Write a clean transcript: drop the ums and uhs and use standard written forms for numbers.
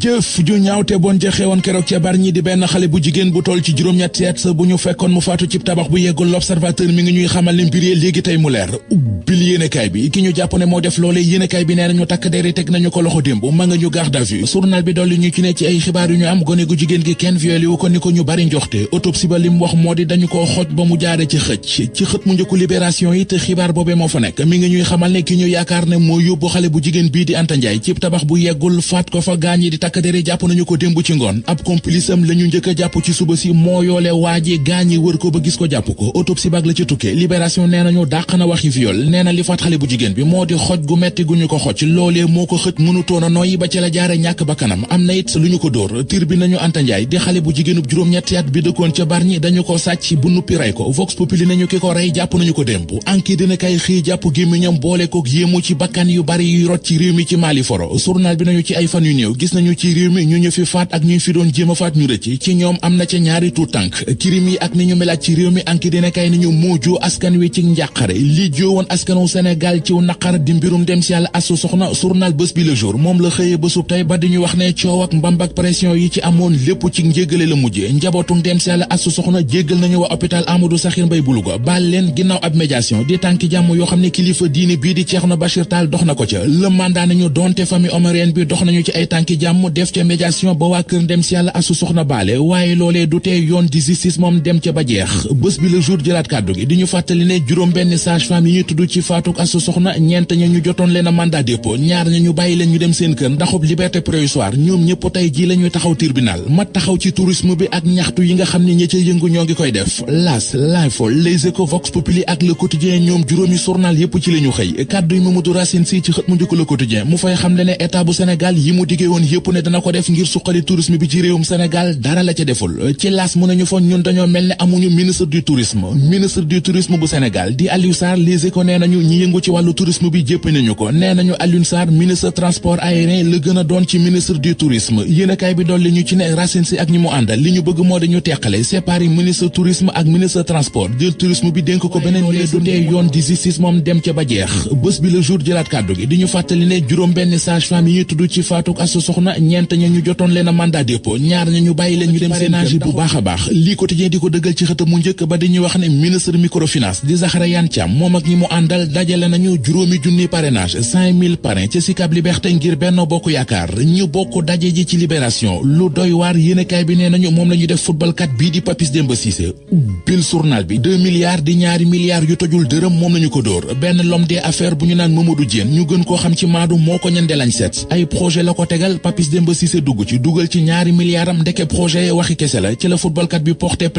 jëf ju ñaawte bon ja xewoon keroog ca Bargny di benn xale bu jigéen bu toll ci juróom-ñetti at bu ñu fekkoon mu faatu ci tabax bu yeggul l'observateur mi ngi ñuy xamal ne mbir yi léegi tey mu leer ubbil yéenekaay bi ki ñu jàpp ne moo def loole yéenekaay bi nee nañu takk der yi teg nañu ko loxo démb ma nga ñu garde à vue journal bi dolli ñu ci ne ci ay xibaar yu ñu am gone gu jigéen gi kenn violé wu ko ni ko ñu bari njoxte autopsie ba lim wax moo di dañu koo xoj ba mu jaare ci xët mu njëkku libération yi te xibaar boobee moo fa nekk mi ngi ñuy xamal ne ki ñu yaakaar ne moo yóbbu xale bu jigéen bii di Anta Ndiaye ci tabax bu yeggul faat ko fa gaañi di takk der yi jàpp nañu ko démb ci ngoon ab complice am la ñu njëkk a jàpp ci suba si moo yoole waaji gaañi wër ko ba gis ko jàpp ko autopsie bag la ci tukkee libération nee nañu dàq na waxi viol nee na li faat xale bu jigéen bi moo di xoj gu metti gu ñu ko xoj loolee moo ko xëj mënutoon a noyyi ba ci la jaare ñàkk ba kanam am na it lu ñu ko dóor tir bi nañu Anta Ndiaye di xale bu jigéenub juróom-ñetti at bi dëkkoon ca Bargny dañu ko sàcc bu nuppi rey ko Vox Populi nañu ki ko rey jàpp nañu ko démb enquête dina kay xëy jàpp gémmiñam boole kook yéemu ci bakkan yu bari yuy rot ci réew mi ci Mali foro journal bi nañu ci ay fan yu néew gis nañu ci réew mi ñu fi faat ak ñu fi doon jéem a faat ñu rëcc ci ñoom am na ca ñaari tuut tànk kirim yi ak ni ñu melaat ci réew mi enquête dina kay ni ñu moo joo askan wi ci njàqare li joo woon askanu Sénégal ciw naqar di mbirum dem si yàlla asu soxna journal bés bi le jour moom la xëyee bésub tey ba di ñu wax ne coow ak mbamb ak pression yi ci amoon lépp ci njéggale la mujjee njabootum dem si yàlla asu soxna jéggal nañu waa hôpital Amadou Sakhir Mbaye bu Louga baal leen ginnaaw ab médiation di tànki jàmm yoo xam ne kilifa diine bii di Cheikhna Bachir Tall dox na ko ca le mandat nañu donte famille omarienne bi dox nañu ci ay tànki jàmm def ca médiation ba waa kër dem si yàlla asu soxna baale waaye loolee du tee yoon di justice moom dem ca ba jeex bés bi le jour jëlaat kàddu gi di ñu fàttali ne juróom benn sage-femme yi ñu tudd ci faatuk asu soxna ñeent ña ñu jotoon leen a mandat dépôt ñaar ña ñu bàyyi leen ñu dem seen kër ndaxub liberté provisoire ñoom ñëpp tey jii la ñuy taxaw tribunal ma taxaw ci tourisme bi ak ñaxtu yi nga xam ne ña ca yëngu ñoo ngi koy def L'As, L'Info, Les Échos, Vox Populi ak Le Quotidien ñoom juróomi journal yëpp ci la ñu xëy kàddu yi Mamadou Racine Sy ci xët mu njëkk Le Quotidien mu fay xam le ne état bu Sénégal yi mu diggee woon yëpp ne dana ko def ngir suqali tourisme bi ci réewum Sénégal dara la ca deful ci L'As mu nañu fa ñun dañoo mel ne amuñu ministre du tourisme bu Sénégal di Aliou Sarr Les Échos nee nañu ñi yëngu ci wàllu tourisme bi jëpp nañu ko nee nañu Aliou Sarr ministre transport aérien la gën a doon ci ministre du tourisme yéenekaay bi dolli ñu ci ne Racine Sy ak ñi mu àndal li ñu bëgg moo dañu teqale séparé ministre tourisme ak ministre transport jël tourisme bi dénk ko beneen lee du tee yoon di justice moom dem ca ba jeex bés bi le jour jëlaat kàddu gi di ñu fàttali ne juróom benn sage-femme yi ñu tudd ci faatuk asu soxna ñeent ña ñu jotoon leen a mandat dépôt ñaar ña ñu bàyyi leen ñu dem parrainage bu baax a baax lii quotidien di ko dëggal ci xëtam mu njëkk ba dañuy wax ne ministre microfinance di Zahra Iyane Thiam moom ak ñi mu àndal dajale nañu juróomi junni parrainage 5000 parrain ca Sicap Liberté ngir Benno Bokk Yaakaar ñu bokk daje ji ci Libération lu doy waar yéenekaay bi nee nañu moom la ñu def footballkat bii di Papis Demba Cissé bil journal bi 2 milliards di ñaari milliards yu tojul dërëm moom lañu ko dóor benn l'homme des affaires bu ñu naan Mamadou Diène ñu gën koo xam ci Maadu moo ko ñande lañ seet ay projet la ko tegal Papis Demba Cissé dugg ci dugal ci ñaari milliards am ndeke projet waxi kese la ci la footballkat bi porté